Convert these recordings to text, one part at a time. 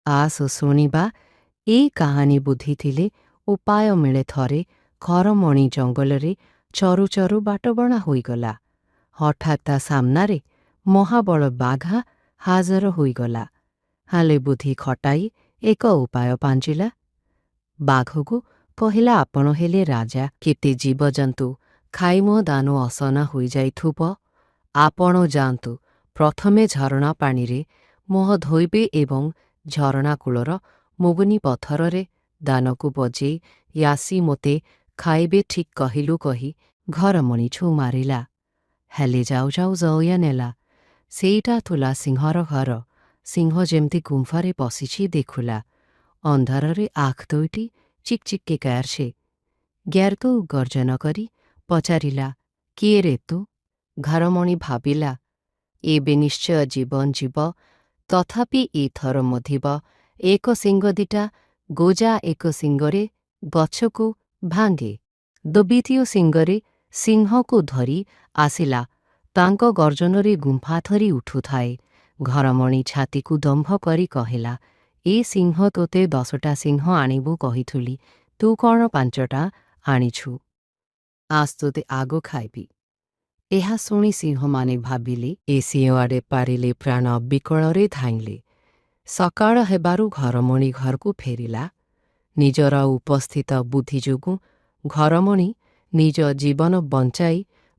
ଆସ ଶୁଣିବା ଏଇ କାହାଣୀ। ବୁଦ୍ଧି ଥିଲେ ଉପାୟ ମିଳେ। ଥରେ ଘରମଣି ଜଙ୍ଗଲରେ ଚରୁ ଚରୁ ବାଟବଣା ହୋଇଗଲା। ହଠାତ୍ ତା ସାମ୍ନାରେ ମହାବଳ ବାଘ ହାଜର ହୋଇଗଲା। ହେଲେ ବୁଦ୍ଧି ଖଟାଇ ଏକ ଉପାୟ ପାଞ୍ଚିଲା। ବାଘକୁ କହିଲା, ଆପଣ ହେଲେ ରାଜା, କେତେ ଜୀବଜନ୍ତୁ ଖାଇ ମୋ ଦାନ ଅସନା ହୋଇଯାଇଥିବ। ଆପଣ ଯାଆନ୍ତୁ, ପ୍ରଥମେ ଝରଣା ପାଣିରେ ମୁହଁ ଧୋଇବେ ଏବଂ ଝରଣା କୂଳର ମୁଗୁନି ପଥରରେ ଦାନକୁ ବଜେଇ ଆସି ମୋତେ ଖାଇବେ। ଠିକ୍ କହିଲୁ କହି ଘରମଣି ଛୁ ମାରିଲା। ହେଲେ ଯାଉ ଯାଉ ଜଉୟା ନେଲା, ସେଇଟା ଥିଲା ସିଂହର ଘର। ସିଂହ ଯେମିତି ଗୁମ୍ଫାରେ ପଶିଛି, ଦେଖୁଲା ଅନ୍ଧାରରେ ଆଖ ଦୁଇଟି ଚିକ୍ ଚିକ୍ କରছে। ଗ୍ୟାରକୁ ଗର୍ଜନ କରି ପଚାରିଲା, କିଏ ରେ ତୁ? ଘରମଣି ଭାବିଲା, ଏବେ ନିଶ୍ଚୟ ଜୀବନ ଯିବ। ତଥାପି ଏଥର ମଧିବ ଏକ ଶିଙ୍ଗ ଦିଟା ଗୋଜା ଏକ ଶିଙ୍ଗରେ ଗଛକୁ ଭାଙ୍ଗେ, ଦ୍ୱିତୀୟ ଶିଙ୍ଗରେ ସିଂହକୁ ଧରି ଆସିଲା। ତାଙ୍କ ଗର୍ଜନରେ ଗୁମ୍ଫା ଥରି ଉଠୁଥାଏ। ଘରମଣି ଛାତିକୁ ଦମ୍ଭ କରି କହିଲା, ଏ ସିଂହ, ତୋତେ 10ଟା ସିଂହ ଆଣିବୁ କହିଥିଲି, ତୁ କ'ଣ 5ଟା ଆଣିଛୁ? ଆସ, ତୋତେ ଆଗ ଖାଇବି। ଏହା ଶୁଣି ସିଂହମାନେ ଭାବିଲେ, ଏ ସିଂହଆଡ଼େ ପାରିଲେ ପ୍ରାଣ ବିକଳରେ ଧାଇଁଲେ। ସକାଳ ହେବାରୁ ଘରମଣି ଘରକୁ ଫେରିଲା। ନିଜର ଉପସ୍ଥିତ ବୁଦ୍ଧି ଯୋଗୁଁ ଘରମଣି ନିଜ ଜୀବନ ବଞ୍ଚାଇ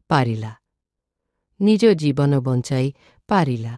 ପାରିଲା, ନିଜ ଜୀବନ ବଞ୍ଚାଇ ପାରିଲା।